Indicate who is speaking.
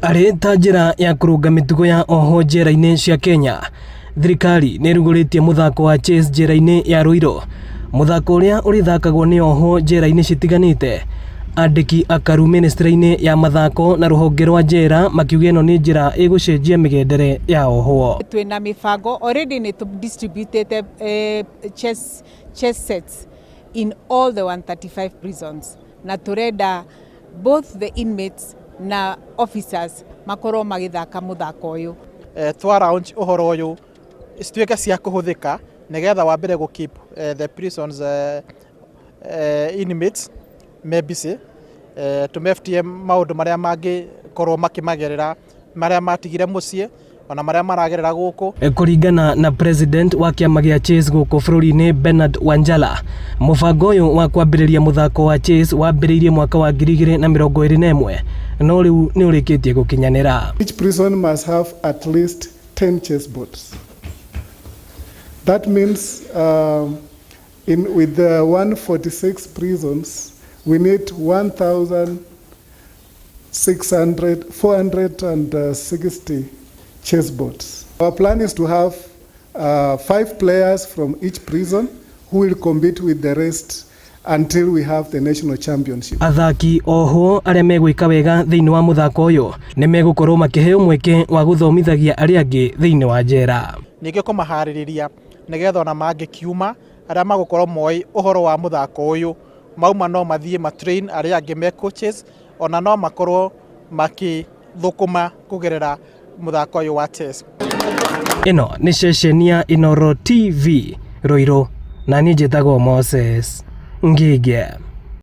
Speaker 1: Arĩ ta njĩra ya kũrũnga mĩtugo ya ohwo njera-inĩ cia Kenya, thirikari nĩ ĩrugũrĩtie mũthako wa chess njera-inĩ ya Ruiru. Mũthako ũrĩa ũrĩthakagwo nĩ ohwo njera-inĩ citiganĩte. Andĩki akaru mĩnĩstrĩ-inĩ ya mathako na rũhonge rwa njera makiuga ĩno nĩ njĩra ĩgũcenjia mĩgendere ya ohwo.
Speaker 2: Twĩna mĩbango already nĩ tũ distributĩte chess, chess sets in all the 135 prisons na tũrenda both the inmates na officers makorwo magĩthaka mũthako ũyũ.
Speaker 3: Twa launch ũhoro ũyũ cituĩke cia kũhũthĩka nĩgetha wa mbere gũ keep the prisons inmates me busy, tũmebutie maũndũ marĩa mangĩkorwo makĩmagerera marĩa matigire mũciĩ ona marĩa maragerera gũkũ.
Speaker 1: Kũringana na president wa kĩama gĩa chess gũkũ bũrũri-inĩ Bernard Wanjala, mũbango ũyũ wa kwambĩrĩria mũthako wa chess wambĩrĩirie mwaka wa 2021 no rĩu nĩ ũrĩkĩtie gũkinyanĩra.
Speaker 4: Each prison must have at least 10 chess boards. That means with the 146 prisons, we need 1,600, 460 chess boards. Our plan is to have 5 players from each prison who will compete with the rest until we have the national championship.
Speaker 1: Athaki ohwo arĩa megwĩka wega thĩinĩ wa mũthako ũyũ nĩ megũkorwo makĩheo mweke wa gũthomithagia arĩa angĩ thĩinĩ wa njera.
Speaker 3: Ningĩ kũmaharĩrĩria nĩgetha ona mangĩkiuma arĩa magũkorwo moĩ ũhoro wa mũthako ũyũ mauma no mathiĩ ma train arĩa angĩ me coaches, ona no makorwo makĩthũkũma kũgerera mũthako ũyũ wa chess.
Speaker 1: Ĩno nĩ ceceni ya Inooro TV Ruiru, na niĩ njĩtagwo Moses Ngige.